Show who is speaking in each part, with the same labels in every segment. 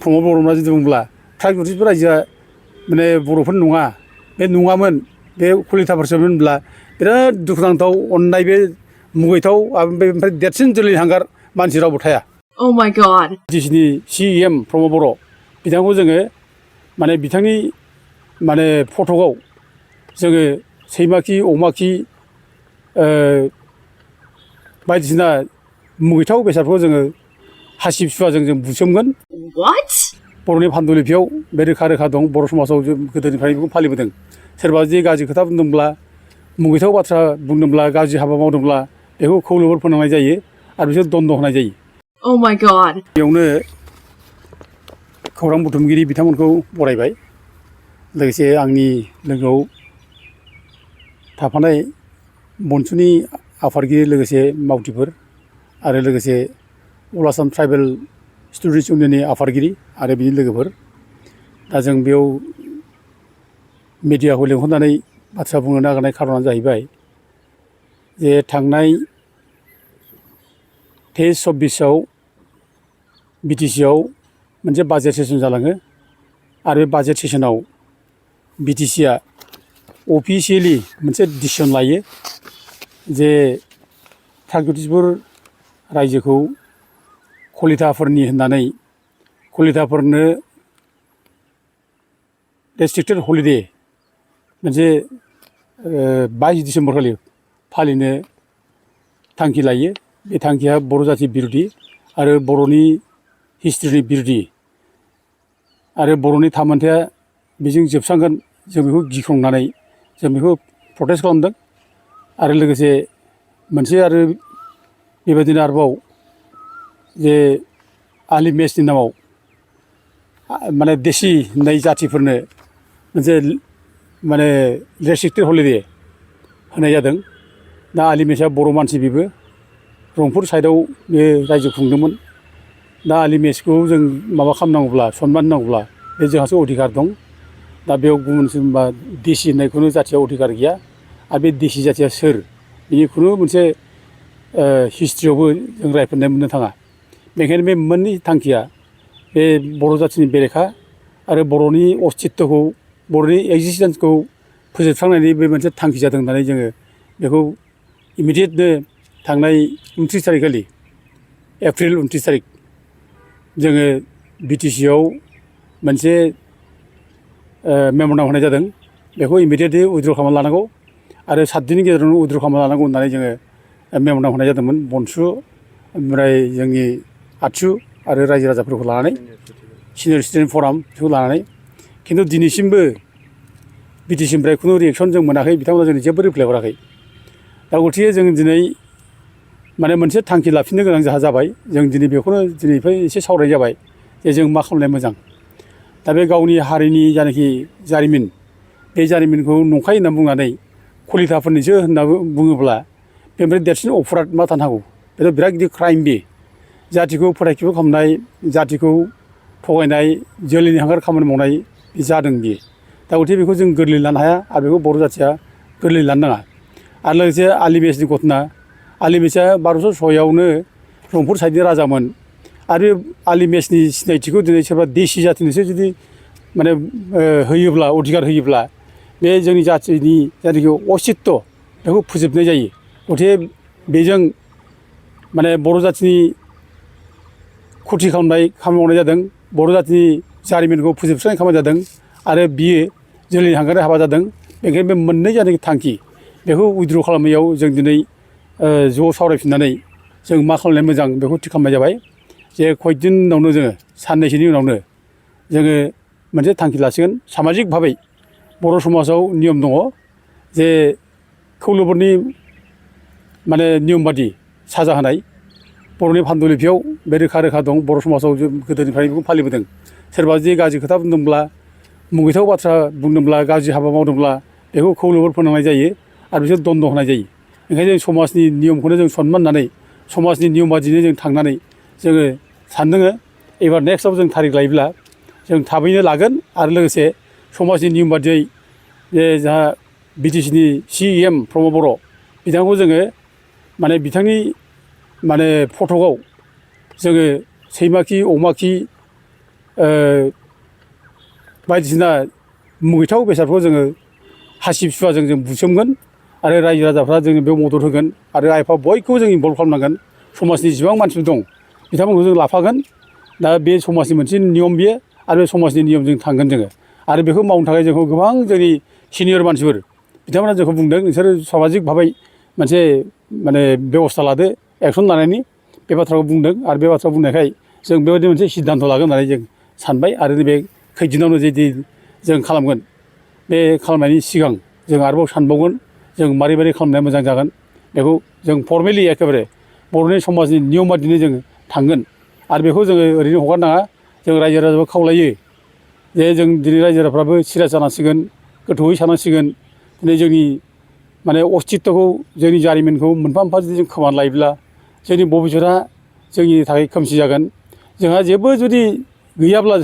Speaker 1: प्रमद बर'आ जुदि बुंब्ला प्रागज्यतिषपुर रायजोआ माने बर'फोर नङा बे नङामोन बे कलिताफोरसोमोन होनब्ला बिराद दुखुनांथाव अननाय बे मुगैथाव ओमफ्राय देरसिन जोलैनि हांगार मानसि रावबो थाया।
Speaker 2: Oh my God.
Speaker 1: बिटिसिनि CEM प्रमद बर' बिथांखौ जोङो माने बिथांनि माने फटकआव जोङो सैमा खि अमा खि बायदिसिना मुगैथाव बेसादखौ जोङो हासिब सुवाजों जों बुसोमगोन।
Speaker 2: What?
Speaker 1: बर'नि पान्डुलिपियाव बे रोखा रोखा दं। बर' समाजाव जों गोदोनिफ्राय बेखौ फालिबोदों। सोरबा जुदि गाज्रि खोथा बुंदोंब्ला मुगैथाव बाथ्रा बुंदोंब्ला गाज्रि हाबा मावदोंब्ला बेखौ खौलोबोर फोनांनाय जायो आरो बिसोर दन्द' होनाय जायो।
Speaker 2: Oh my God.
Speaker 1: बेयावनो खौरां बुथुमगिरि बिथांमोनखौ बरायबाय। लोगोसे आंनि लोगोआव थाफानाय बनसुनि आफादगिरि लोगोसे मावथिफोर आरो लोगोसे अल आसाम ट्राइबेल स्टुडेन्टस इउनियननि आफादगिरि आरो बिनि लोगोफोर। दा जों बेयाव मिडियाखौ लिंहरनानै बाथ्रा बुंनो नागिरनाय खार'नानो जाहैबाय जे थांनाय 23-24 बिटिसिआव मोनसे बाजेट सेसन जालाङो आरो बे बाजेट सेसनाव बिटिसिआ अफिसियेलि मोनसे डिसिसन लायो जे प्रागज्यतिषपुर रायजोखौ कलिताफोरनि होननानै कलिताफोरनो रेस्ट्रिक्टेड हलिडे मोनसे 22 डिसेम्बर खालि फालिनो थांखि लायो। बे थांखिया बर' जाथि बिर'धि आरो बर'नि हिस्ट्रिनि बिर'धि आरो बर'नि थामोन्थाया बेजों जोबस्रांगोन जों बेखौ गिख्रंनानै जों बेखौ प्रटेस्ट खालामदों। आरो लोगोसे मोनसे आरो बेबायदिनो आरोबाव जे आलि मेसनि नामाव माने देसि होननाय जाथिफोरनो मोनसे माने रेस्ट्रिक्टेड हलिडे होनाय जादों। दा आलि मेसआ बर' मानसि बेबो रंपुर साइडआव बे रायजो खुंदोंमोन। दा आलि मेसखौ जों माबा खालामनांगौब्ला सनमान होनांगौब्ला बे जोंहासो अधिकार दं। दा बेयाव गुबुन सोरबा देसि होननाय खुनु जाथिया अधिकार गैया आरो बे देसि जाथिया सोर बिनि खुनु मोनसे हिस्ट्रियावबो जों रायफोदनाय मोननो थाङा। बेनिखायनो बे मोननै थांखिया बे बर' जाथिनि बेरेखा आरो बर'नि अस्तित्वखौ बर'नि एक्जिस्टेन्सखौ फोजोबस्रांनायनि बे मोनसे थांखि जादों होननानै जोङो बेखौ इमिडियेटनो थांनाय 29 थारिख खालि एप्रिल 29 थारिख जोङो बिटिसिआव मोनसे मेम'रेन्डाम होनाय जादों। बेखौ इमिडियेटलि उइथद्र' खालामना लानांगौ आरो 7 दिननि गेजेरावनो उइथद्र' खालामना लानांगौ होननानै जोङो मेम'रेन्डाम होनाय जादोंमोन। बनसु ओमफ्राय जोंनि आतसु आरो रायजो राजाफोरखौ लानानै सिनियर सिटिजेन फराम बेखौ लानानै खिन्थु दिनैसिमबो बिटिसिनिफ्राय खुनु रिएक्सन जों मोनाखै। बिथांमोना जोंनो जेबो रिप्लाय हराखै। दा गथिखे जों दिनै माने मोनसे थांखि लाफिननो गोनां जोंहा जाबाय। जों दिनै बेखौनो दिनैनिफ्राय एसे सावरायनाय जाबाय जे जों मा खालामनाया मोजां। दा बे गावनि हारिनि जायनाखि जारिमिन बे जारिमिनखौ नंखाय होनना बुंनानै कलिताफोरनिसो होनना बुङोब्ला बेनिफ्राय देरसिन अपराध मा थानो हागौ। बेथ' बिराद गिदिर क्राइम बे जातिखौ फोथायखिबो खालामनाय जातिखौ थगायनाय जोलैनि हांगार खामानि मावनाय जादों बियो। दा गथिखे बेखौ जों गोरलैयै लानो हाया आरो बेखौ बर' जाथिया गोरलैयै लानो नाङा। आरो लोगोसे आलि मेसनि घटना आलि मेसआ 1206आवनो रंपुर साइडनि राजामोन आरो आलि मेसनि सिनायथिखौ दिनै सोरबा देसि जाथिनोसो जुदि माने होयोब्ला अधिकार होयोब्ला बे जोंनि जाथिनि जायनाखि अस्तित्व बेखौ फोजोबनाय जायो। गथिखे बेजों माने बर' जाथिनि खथि खालामनाय खामानि मावनाय जादों। बर' जातिनि जारिमिनखौ फोजोबस्रांनाय खामानि जादों आरो बियो जोलैनि हांगारनि हाबा जादों। बेनिखायनो बे मोननै जायनाखि थांखि बेखौ उइथद्र' खालामनायाव जों दिनै ज' सावरायफिननानै जों मा खालामनाया मोजां बेखौ थि खालामनाय जाबाय जे कयदिन उनावनो जोङो साननैसोनि उनावनो जोङो मोनसे थांखि लासिगोन। सामाजिक भाबै बर' समाजाव नियम दङ जे खौलोबोरनि माने नियम बादि साजा होनाय बर'नि पान्डुलिपियाव बे रोखा रोखा दं। बर' समाजाव जों गोदोनिफ्राय बेखौ फालिबोदों। सोरबा जुदि गाज्रि खोथा बुंदोंब्ला मुगैथाव बाथ्रा बुंदोंब्ला गाज्रि हाबा मावदोंब्ला बेखौ खौलोबोर फोनांनाय जायो आरो बिसोर दन्द' होनाय जायो। ओंखायनो जों समाजनि नियमखौनो जों सनमान होनानै समाजनि नियम बादिनो जों थांनानै जोङो सानदोङो एबार नेक्स्टआव जों थारिख लायोब्ला जों थाबैनो लागोन आरो लोगोसे समाजनि नियम बादियै जे जोंहा बिटिसिनि CEM प्रमद बर' बिथांखौ जोङो माने बिथांनि माने फटकआव जोङो सैमा खि अमा खि बायदिसिना मुगैथाव बेसादखौ जोङो हासिब सुवाजों जों बुसोमगोन आरो रायजो राजाफ्रा जोंनो बेयाव मदद होगोन आरो आइ आफा बयखौबो जों इनभल्भ खालामनांगोन समाजनि जेसेबां मानसिफोर दं बिथांमोनखौ जों लाफागोन दा बे समाजनि मोनसे नियम बियो आरो बे समाजनि नियमजों थांगोन जोङो आरो बेखौ मावनो थाखाय जोंखौ गोबां जोंनि सिनियर मानसिफोर बिथांमोना जोंखौ बुंदों नोंसोरो सामाजिक भाबै मोनसे माने बेबस्था लादो एक्सन लानायनि बे बाथ्राखौ बुंदों आरो बे बाथ्रा बुंनायखाय जों बेबायदि मोनसे सिद्धान्त लागोन होननानै जों सानबाय आरो नैबे खैदिनावनो जुदि जों खालामगोन बे खालामनायनि सिगां जों आरोबाव सानबावगोन जों मारै मारै खालामनाया मोजां जागोन बेखौ जों फर्मेलि एखेबारे बर'नि समाजनि नियम बादिनो जोङो थांगोन आरो बेखौ जोङो ओरैनो हगारनाङा जों रायजो राजाखौ खावलायो जे जों दिनै रायजो राजाफ्राबो सिरियास जानांसिगोन गोथौयै सानांसिगोन दिनै जोंनि माने अस्तित्वखौ जोंनि जारिमिनखौ मोनफा मोनफा जुदि जों खोमाना लायोब्ला जोंनि भबिस्वतआ जोंनि थाखाय खोमसि जागोन जोंहा जेबो जुदि गैयाब्ला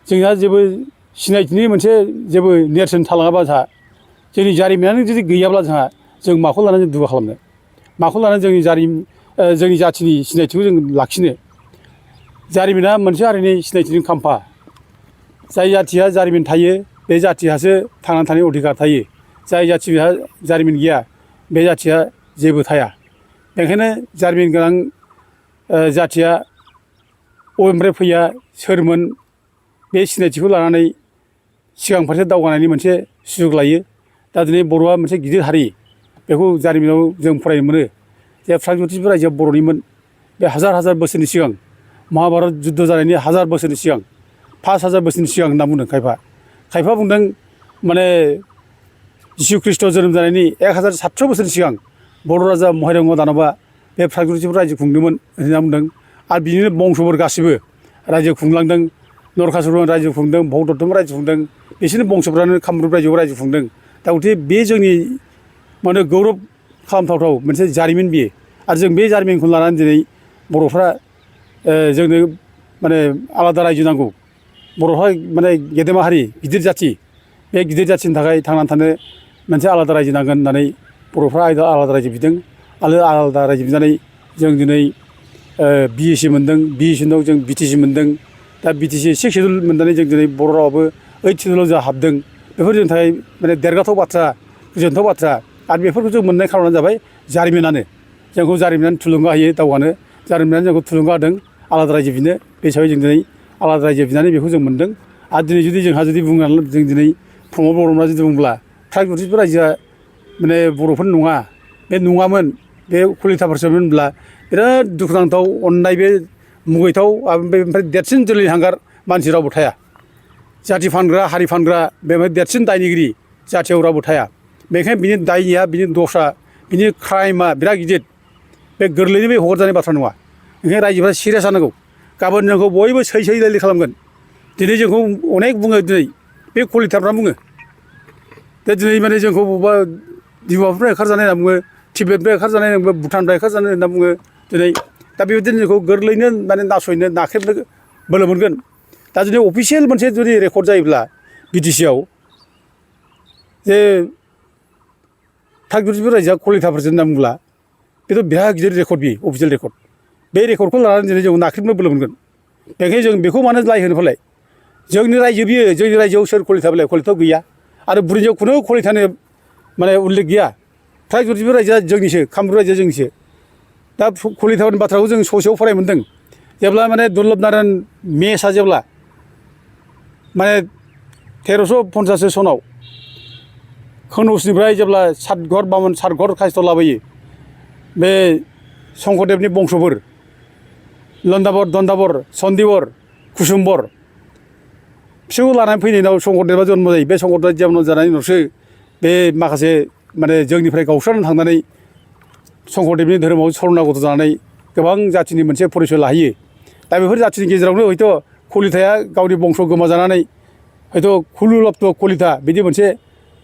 Speaker 1: जोंहा जेबो सिनायथिनि मोनसे जेबो नेरसोन थालाङाबा जोंनि जारिमिनानो जुदि गैयाब्ला जों माखौ लानानै जों दुगा खालामनो माखौ लानानै जोंनि जाथिनि सिनायथिखौ जों लाखिनो जारिमिना मोनसे हारिनि सिनायथिनि खाम्फा जाय जाथिया जारिमिन थायो बे जाथिहासो थांनानै थानायनि अधिकार थायो जाय जाथिहा जारिमिन गैया बे जाथिया जेबो थाया बेनिखायनो जारिमिन गोनां जाथिया बबेनिफ्राय फैया सोरमोन बे सिनायथिखौ लानानै सिगां फारसे दावगानायनि मोनसे सुजुग लायो दा दिनै बर'आ मोनसे गिदिर हारि बेखौ जारिमिनाव जों फरायनो मोनो जे प्रागज्यतिष रायजोआ बर'निमोन बे हाजार हाजार बोसोरनि सिगां महाभारत जुद्ध जानायनि हाजार बोसोरनि सिगां 5000 बोसोरनि सिगां होनना बुंदों खायफा बुंदों माने जिसु ख्रीष्ट जोनोम जानायनि 1700 बोसोरनि सिगां बर' राजा महारंग दानबआ बे प्रागज्यतिष रायजो खुंदोंमोन होनना बुंदों आरो बिनिनो बंस'फोर गासिबो रायजो खुंलांदों नरखासुरमोन रायजो खुंदों भगदत्तमोन रायजो खुंदों बिसोरनि बंस'फ्रानो कामरुप रायजोआव रायजो खुंदों दा गथिखे बे जोंनि माने गौरब खालामथावथाव मोनसे जारिमिन बियो आरो जों बे जारिमिनखौ लानानै दिनै बर'फ्रा जोंनो माने आलादा रायजो नांगौ बर'फ्रा माने गेदेमा हारि गिदिर जाथि बे गिदिर जाथिनि थाखाय थांनानै थानो मोनसे आलादा रायजो नांगोन होननानै बर'फ्रा आलादा रायजो बिदों आरो आलादा रायजो बिनानै जों दिनै BSc मोन्दों BSc उनाव जों BTC मोन्दों दा BTC 6 सिडुल मोननानै जों दिनै बर' रावाबो 8 सिडुलाव जों हाबदों बेफोर जोंनि थाखाय माने देरगाथाव बाथ्रा गोजोनथाव बाथ्रा आरो बेफोरखौ जों मोननाय खार'नानो जाबाय जारिमिनानो जोंखौ जारिमिनानो थुलुंगा होयो दावगानो जारिमिनानो जोंखौ थुलुंगा होदों आलादा रायजो बिनो बे हिसाबै जों दिनै आलादा रायजो बिनानै बेखौ जों मोन्दों आरो दिनै जुदि जोंहा जुदि बुंनानै जों दिनै प्रमद बर'मोना जुदि बुंब्ला प्रागज्यतिष रायजोआ माने बर'फोरनि नङा बे नङामोन बे कलिताफोरसोमोन होनब्ला बिराद दुखुनांथाव अननाय बे मुगैथाव ओमफ्राय देरसिन जोलैनि हांगार मानसि रावबो थाया जाथि फानग्रा हारि फानग्रा बेनिफ्राय देरसिन दायनिगिरि जाथियाव रावबो थाया बेनिखायनो बिनि दायनिया बिनि दसा बिनि क्राइमा बिराद गिदिर बे गोरलैनो बे हगारजानाय बाथ्रा नङा ओंखायनो रायजोफ्रा सिरियास जानांगौ गाबोन जोंखौ बयबो सै दायलि खालामगोन दिनै जोंखौ अनेक बुङो दिनै बे कलिताफ्रा बुङो दा दिनै माने जोंखौ बबेबा डिमापुरनिफ्राय होखारजानाय होनना बुङो तिब्बेतनिफ्राय होखारजानाय होनना बुङो भुटाननिफ्राय होखारजानाय होनना बुङो दिनै दा बेबायदिनो जोंखौ गोरलैनो माने नासयनो नाख्रेबनो बोलो मोनगोन दा जुदि अफिसियेल मोनसे जुदि रेकर्ड जायोब्ला BTCआव जे प्रागज्यतिष रायजोआ कलिताफोरजों होनना बुंब्ला बेथ' बिराद गिदिर रेकर्ड बियो अफिसियेल रेकर्ड बे रेकर्डखौ लानानै दिनै जों नाख्रेबनो बोलो मोनगोन बेनिखायनो जों बेखौ मानो दाय होनो फालाय जोंनि रायजो बियो जोंनि रायजोआव सोर कलिता फालाय कलिता गैया आरो बुरिनियाव खुनु कलितानि माने उल्लेख गैया प्रागज्यतिष रायजोआ जोंनिसो कामरुप रायजोआ जोंनिसो दा कलिताफोरनि बाथ्राखौ जों ससेयाव फराय मोन्दों जेब्ला माने दुर्लभ नारायण मेसआ जेब्ला माने 1350 सनाव कनौजनिफ्राय जेब्ला सातघर बामन सातघर कायस्थ लाबोयो बे शंकरदेबनि बंस'फोर लन्दाबर दन्दाबर सन्दिबर कुसुमबर बिसोरखौ लानानै फैनायनि उनाव शंकरदेबआ जन्म जायो बे शंकरदेबआ जन्म जानायनि उनावसो बे माखासे माने जोंनिफ्राय गावस्रानानै थांनानै शंकरदेबनि धोरोमाव शरणागत जानानै गोबां जाथिनि मोनसे परिचय लाहैयो दा बेफोर जाथिनि गेजेरावनो हयथ' कलिताया गावनि बंस' गोमाजानानै हयथ' कुलुलब्ध कलिता बिदि मोनसे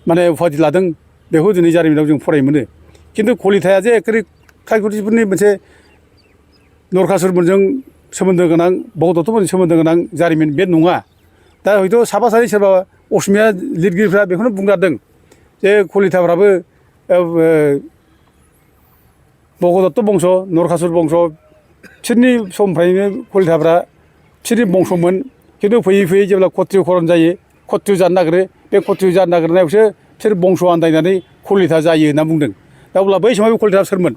Speaker 1: माने उपाधि लादों बेखौ दिनै जारिमिनाव जों फरायनो मोनो खिन्थु कलिताया जे एखेबारे प्रागज्यतिषफोरनि मोनसे नरखासुरमोनजों सोमोन्दो गोनां भगदत्तमोनजों सोमोन्दो गोनां जारिमिन बे नङा दा हयथ' साफा सानै सोरबा असमिया लिरगिरिफ्रा बेखौनो बुंगारदों जे कलिताफ्राबो भगदत्त बंस' नरखासुर बंस' बिसोरनि समनिफ्रायनो कलिताफ्रा बिसोरनि बंस'मोन खिन्थु फैयै फैयै जेब्ला खत्रिय खरन जायो खत्रिय जानो नागिरो बे खत्रिय जानो नागिरनायावसो बिसोर बंस' आन्दायनानै कलिता जायो होनना बुंदों दा अब्ला बै समाव बे कलिताया सोरमोन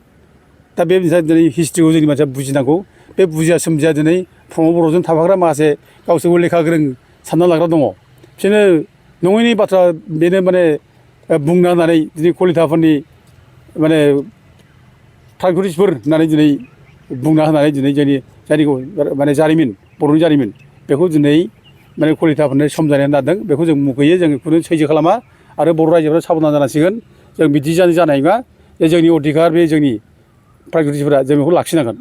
Speaker 1: दा बे दिनै हिस्ट्रिखौ जोंनि मानसिया बुजिनांगौ बे बुजिया सोमजिया दिनै प्रमद बर'जों थाफाग्रा माखासे गावसोरबो लेखा गोरों सानना लाग्रा दङ बिसोरनो नङैनि बाथ्रा बेनो माने बुंना होननानै दिनै कलिताफोरनि माने ट्राइबेल्सफोर होननानै दिनै बुंना होनानै दिनै जोंनि जायनिखौ माने जारिमिन बर'नि जारिमिन बेखौ दिनै माने कलिताफोरनो समजानाय नादों बेखौ जों मुगैयो जों बेखौनो सैज्य खालामा आरो बर' रायजोफ्रा साबधान जानांसिगोन जों बिदि जानाय नङा जे जोंनि अधिकार बे जोंनि प्राइभेटफोरा जों बेखौ लाखिनांगोन